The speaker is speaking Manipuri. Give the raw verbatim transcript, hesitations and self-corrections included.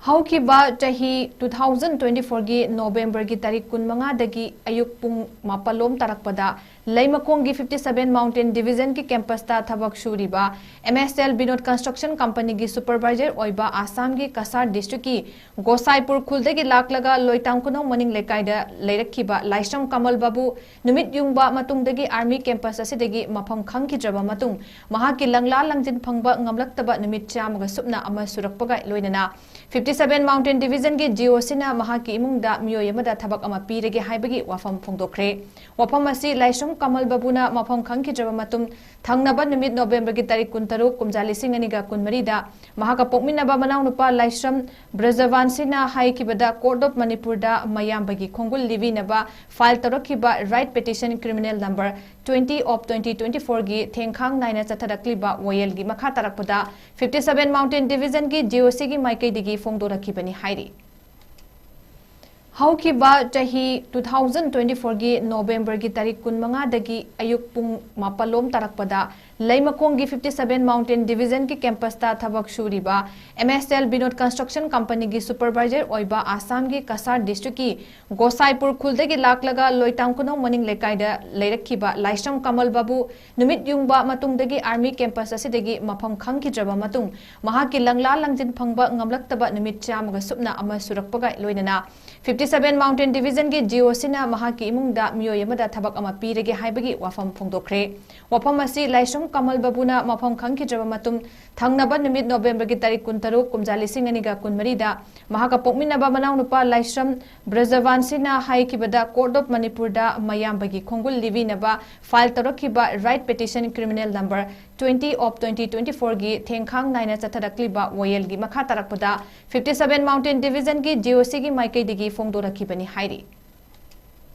ꯍꯧꯈꯤꯕ ꯆꯍꯤ two thousand twenty fourꯒꯤ Novemberꯒꯤ ꯇꯥꯔꯤꯛ ꯀꯨꯟꯃꯉꯥꯗꯒꯤ ꯑꯌꯨꯛ ꯄꯨꯡ ꯃꯥꯄꯜ ꯂꯣꯝ ꯇꯥꯔꯛꯄꯗ ꯂꯩꯃꯈꯣꯡꯒꯤ fifty seven Mountain Divisionꯒꯤ campusꯇ ꯊꯕꯛ ꯁꯨꯔꯤꯕ M S L Binod Construction Companyꯒꯤ supervisor ꯑꯣꯏꯕ ꯑꯁꯥꯝꯒꯤ ꯀꯁꯥꯔ districtꯀꯤ ꯒꯣꯁꯥꯏꯄꯨꯔ ꯈꯨꯜꯗꯒꯤ ꯂꯥꯛꯂꯒ ꯂꯣꯏꯇꯥꯡ ꯈꯨꯅꯧ ꯃꯅꯤꯡ ꯂꯩꯀꯥꯏꯗ ꯂꯩꯔꯛꯈꯤꯕ ꯂꯥꯏꯁ꯭ꯔꯝ ꯀꯃꯜ ꯕꯥꯕꯨ ꯅꯨꯃꯤꯠ ꯌꯨꯡꯕ ꯃꯇꯨꯡꯗꯒꯤ army campus ꯑꯁꯤꯗꯒꯤ ꯃꯐꯝ ꯈꯪꯈꯤꯗ꯭ꯔꯕ ꯃꯇꯨꯡ ꯃꯍꯥꯛꯀꯤ ꯂꯪꯂꯥ ꯂꯪꯖꯤꯟ ꯐꯪꯕ ꯉꯝꯂꯛꯇꯕ ꯅꯨꯃꯤꯠ ꯆꯥꯝꯃꯒ ꯁꯨꯞꯅ ꯑꯃ ꯁꯨꯔꯛꯄꯒ ꯂꯣꯏꯅꯅ fifty seven Mountain Divisionꯒꯤ GOCꯅ ꯃꯍꯥꯛꯀꯤ ꯏꯃꯨꯡꯗ ꯃꯤꯑꯣꯏ ꯑꯃꯗ ꯊꯕꯛ ꯑꯃ ꯄꯤꯔꯒꯦ ꯍꯥꯏꯕꯒꯤ ꯋꯥꯐꯝ ꯐꯣꯡꯗꯣꯛꯈ꯭ꯔꯦ꯫ ꯋꯥꯐꯝ ꯑꯁꯤ ꯂꯥꯏꯁ꯭ꯔꯝ ꯀꯃꯜ ꯕꯥꯕꯨꯅ ꯃꯐꯝ ꯈꯪꯈꯤꯗ꯭ꯔꯕ ꯃꯇꯨꯡ ꯊꯪꯅꯕ ꯅꯨꯃꯤꯠ Novemberꯒꯤ ꯇꯥꯔꯤꯛ ꯀꯨꯟꯇꯔꯨꯛ, ꯀꯨꯝꯖꯥ ꯂꯤꯁꯤꯡ ꯑꯅꯤꯒ ꯀꯨꯟꯃꯔꯤꯗ ꯃꯍꯥꯛꯀ ꯄꯣꯛꯃꯤꯟꯅꯕ ꯃꯅꯥꯎꯅꯨꯄꯥ ꯂꯥꯏꯁ꯭ꯔꯝ ꯕ꯭ꯔꯖꯕꯥꯟꯁꯤꯅ ꯍꯥꯏꯈꯤꯕꯗ Court of Manipurꯗ ꯃꯌꯥꯝꯕꯒꯤ ꯈꯣꯡꯒꯨꯜ ꯂꯤꯕꯤꯅꯕ file ꯇꯧꯔꯛꯈꯤꯕ writ petition criminal number twenty of twenty twenty fourꯒꯤ ꯊꯦꯡꯈꯥꯡ ꯅꯥꯏꯅ ꯆꯠꯊꯔꯛꯂꯤꯕ ꯋꯥꯌꯦꯜꯒꯤ ꯃꯈꯥ ꯇꯥꯔꯛꯄꯗ fifty seven Mountain Divisionꯒꯤ GOCꯒꯤ ꯃꯥꯏꯀꯩꯗꯒꯤ ꯐꯣꯡꯗꯣꯔꯛꯈꯤꯕꯅꯤ ꯍꯥꯏꯔꯤ꯫ ꯍꯧꯈꯤꯕ ꯆꯍꯤ two thousand twenty fourꯒꯤ Novemberꯒꯤ ꯇꯥꯔꯤꯛ ꯀꯨꯟꯃꯉꯥꯗꯒꯤ ꯑꯌꯨꯛ ꯄꯨꯡ ꯃꯥꯄꯜ ꯂꯣꯝ ꯇꯥꯔꯛꯄꯗ ꯂꯩꯃꯈꯣꯡꯒꯤ fifty seven Mountain Divisionꯒꯤ campusꯇ ꯊꯕꯛ ꯁꯨꯔꯤꯕ M S L Binod Construction Companyꯒꯤ supervisor ꯑꯣꯏꯕ ꯑꯁꯥꯝꯒꯤ ꯀꯁꯥꯔ districtꯀꯤ ꯒꯣꯁꯥꯏꯄꯨꯔ ꯈꯨꯜꯗꯒꯤ ꯂꯥꯛꯂꯒ ꯂꯣꯏꯇꯥꯡ ꯈꯨꯅꯧ ꯃꯅꯤꯡ ꯂꯩꯀꯥꯏꯗ ꯂꯩꯔꯛꯈꯤꯕ ꯂꯥꯏꯁ꯭ꯔꯝ ꯀꯃꯜ ꯕꯥꯕꯨ ꯅꯨꯃꯤꯠ ꯌꯨꯡꯕ ꯃꯇꯨꯡꯗꯒꯤ army campus ꯑꯁꯤꯗꯒꯤ ꯃꯐꯝ ꯈꯪꯈꯤꯗ꯭ꯔꯕ ꯃꯇꯨꯡ ꯃꯍꯥꯛꯀꯤ ꯂꯪꯂꯥ ꯂꯪꯖꯤꯟ ꯐꯪꯕ ꯉꯝꯂꯛꯇꯕ ꯅꯨꯃꯤꯠ ꯆꯥꯝꯃꯒ ꯁꯨꯞꯅ ꯑꯃ ꯁꯨꯔꯛꯄꯒ ꯂꯣꯏꯅꯅ fifty seven Mountain Divisionꯒꯤ GOCꯅ ꯃꯍꯥꯛꯀꯤ ꯏꯃꯨꯡꯗ ꯃꯤꯑꯣꯏ ꯑꯃꯗ ꯊꯕꯛ ꯑꯃ ꯄꯤꯔꯒꯦ ꯍꯥꯏꯕꯒꯤ ꯋꯥꯐꯝ ꯐꯣꯡꯗꯣꯛꯈ꯭ꯔꯦ꯫ ꯋꯥꯐꯝ ꯑꯁꯤ ꯂꯥꯏꯁ꯭ꯔꯝ ꯀꯃꯜ ꯕꯥꯕꯨꯅ ꯃꯐꯝ ꯈꯪꯈꯤꯗ꯭ꯔꯕ ꯃꯇꯨꯡ ꯊꯪꯅꯕ ꯅꯨꯃꯤꯠ Novemberꯒꯤ ꯇꯥꯔꯤꯛ ꯀꯨꯟꯇꯔꯨꯛ, ꯀꯨꯝꯖꯥ ꯂꯤꯁꯤꯡ ꯑꯅꯤꯒ ꯀꯨꯟꯃꯔꯤꯗ ꯃꯍꯥꯛꯀ ꯄꯣꯛꯃꯤꯟꯅꯕ ꯃꯅꯥꯎꯅꯨꯄꯥ ꯂꯥꯏꯁ꯭ꯔꯝ ꯕ꯭ꯔꯖꯕꯥꯟꯁꯤꯅ ꯍꯥꯏꯈꯤꯕꯗ Court of Manipurꯗ ꯃꯌꯥꯝꯕꯒꯤ ꯈꯣꯡꯒꯨꯜ ꯂꯤꯕꯤꯅꯕ file ꯇꯧꯔꯛꯈꯤꯕ writ petition criminal number twenty of twenty twenty fourꯒꯤ ꯊꯦꯡꯈꯥꯡ ꯅꯥꯏꯅ ꯆꯠꯊꯔꯛꯂꯤꯕ ꯋꯥꯌꯦꯜꯒꯤ ꯃꯈꯥ ꯇꯥꯔꯛꯄꯗ fifty seven Mountain Divisionꯒꯤ GOCꯒꯤ ꯃꯥꯏꯀꯩꯗꯒꯤ ꯐꯣꯡꯗꯣꯔꯛꯈꯤꯕꯅꯤ ꯍꯥꯏꯔꯤ꯫